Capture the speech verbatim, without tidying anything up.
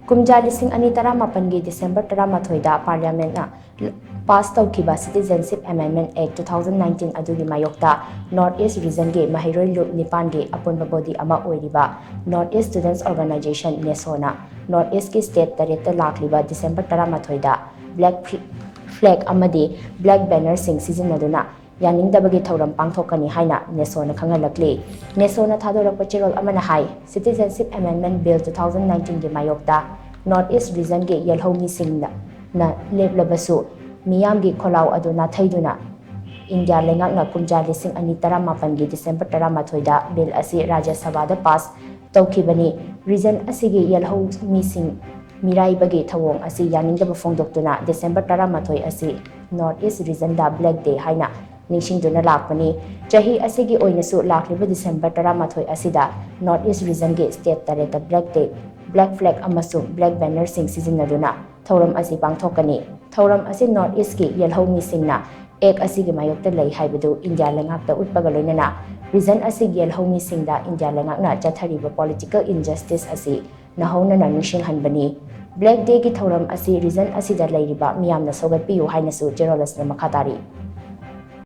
ꯀꯨꯝꯖꯥ ꯂꯤꯁꯤꯡ ꯑꯅꯤ ꯇꯔꯥꯃꯥꯄꯟꯒꯤ December ꯇꯔꯥꯃꯥꯊꯣꯏꯗ Parliament ꯅ pass ꯇꯧꯈꯤꯕ Citizenship Amendment Act two thousand nineteen ꯑꯗꯨꯒꯤ ꯃꯥꯌꯣꯛꯇ North East Region ꯒꯤ ꯃꯍꯩꯔꯣꯏ ꯂꯨꯞ ꯅꯤꯄꯥꯟꯒꯤ ꯑꯄꯨꯟꯕ body ꯑꯃ ꯑꯣꯏꯔꯤꯕ North East Students Organisation, NESO ꯅ North East ꯀꯤ state ꯇꯔꯦꯠꯇ ꯂꯥꯛꯂꯤꯕ December ꯇꯔꯥꯃꯥꯊꯣꯏꯗ black flag ꯑꯃꯗꯤ black banner ꯁꯤꯡ ꯁꯤꯖꯤꯟꯅꯗꯨꯅ ꯌꯥꯅꯤꯡꯗꯕꯒꯤ ꯊꯧꯔꯝ ꯄꯥꯡꯊꯣꯛꯀꯅꯤ ꯍꯥꯏꯅ NESO ꯅ ꯈꯪꯍꯜꯂꯛꯂꯤ꯫ NESO ꯅ ꯊꯥꯗꯣꯔꯛꯄ ꯆꯦꯔꯣꯜ ꯑꯃꯅ ꯍꯥꯏ, Citizenship Amendment Bill two thousand nineteen ꯒꯤ ꯃꯥꯌꯣꯛꯇ North East Region ꯒꯤ ꯌꯦꯜꯍꯧ ꯃꯤꯁꯤꯡꯅ ꯂꯦꯞꯂꯕꯁꯨ, ꯃꯤꯌꯥꯝꯒꯤ ꯈꯣꯜꯂꯥꯎ ꯑꯗꯨ ꯅꯥꯊꯩꯗꯨꯅ ꯏꯟꯗꯤꯌꯥ ꯂꯩꯉꯥꯛꯅ ꯀꯨꯝꯖꯥ ꯂꯤꯁꯤꯡ ꯑꯅꯤ ꯇꯔꯥꯃꯥꯄꯟꯒꯤ December ꯇꯔꯥꯃꯥꯊꯣꯏꯗ bill ꯑꯁꯤ ꯔꯥꯖ꯭ꯌ ꯁꯚꯥꯗ pass ꯇꯧꯈꯤꯕꯅꯤ꯫ Region ꯑꯁꯤꯒꯤ ꯌꯦꯜꯍꯧ ꯃꯤꯁꯤꯡ ꯃꯤꯔꯥꯏꯕꯒꯤ ꯊꯧꯑꯣꯡ ꯑꯁꯤ ꯌꯥꯅꯤꯡꯗꯕ ꯐꯣꯡꯗꯣꯛꯇꯨꯅ December ꯇꯔꯥꯃꯥꯊꯣꯏ ꯑꯁꯤ North East Region ꯗ Black Day ꯍꯥꯏꯅ ꯅꯤꯡꯁꯤꯡꯗꯨꯅ ꯂꯥꯛꯄꯅꯤ꯫ ꯆꯍꯤ ꯑꯁꯤꯒꯤ ꯑꯣꯏꯅꯁꯨ ꯂꯥꯛꯂꯤꯕ December ꯇꯔꯥꯃꯥꯊꯣꯏ ꯑꯁꯤꯗ North East Region ꯒꯤ state ꯇꯔꯦꯠꯇ Black Day, black flag ꯑꯃꯁꯨꯡ black banner ꯁꯤꯡ ꯁꯤꯖꯤꯟꯅꯗꯨꯅ ꯊꯧꯔꯝ ꯑꯁꯤ ꯄꯥꯡꯊꯣꯛꯀꯅꯤ꯫ ꯊꯧꯔꯝ ꯑꯁꯤ North East ꯀꯤ ꯌꯦꯜꯍꯧ ꯃꯤꯁꯤꯡꯅ Act ꯑꯁꯤꯒꯤ ꯃꯥꯌꯣꯛꯇ ꯂꯩ ꯍꯥꯏꯕꯗꯨ ꯏꯟꯗꯤꯌꯥ ꯂꯩꯉꯥꯛꯇ ꯎꯠꯄꯒ ꯂꯣꯏꯅꯅ region ꯑꯁꯤꯒꯤ ꯌꯦꯜꯍꯧ ꯃꯤꯁꯤꯡꯗ ꯏꯟꯗꯤꯌꯥ ꯂꯩꯉꯥꯛꯅ ꯆꯠꯊꯔꯤꯕ political injustice ꯑꯁꯤ ꯅꯧꯍꯧꯅꯅ ꯅꯤꯡꯁꯤꯡꯍꯟꯕꯅꯤ꯫ Black Day ꯒꯤ ꯊꯧꯔꯝ ꯑꯁꯤ region ꯑꯁꯤꯗ ꯂꯩꯔꯤꯕ ꯃꯤꯌꯥꯝꯅ ꯁꯧꯒꯠꯄꯤꯌꯨ ꯍꯥꯏꯅꯁꯨ ꯆꯦꯔꯣꯜ ꯑꯁꯤꯅ ꯃꯈꯥ ꯇꯥꯔꯤ꯫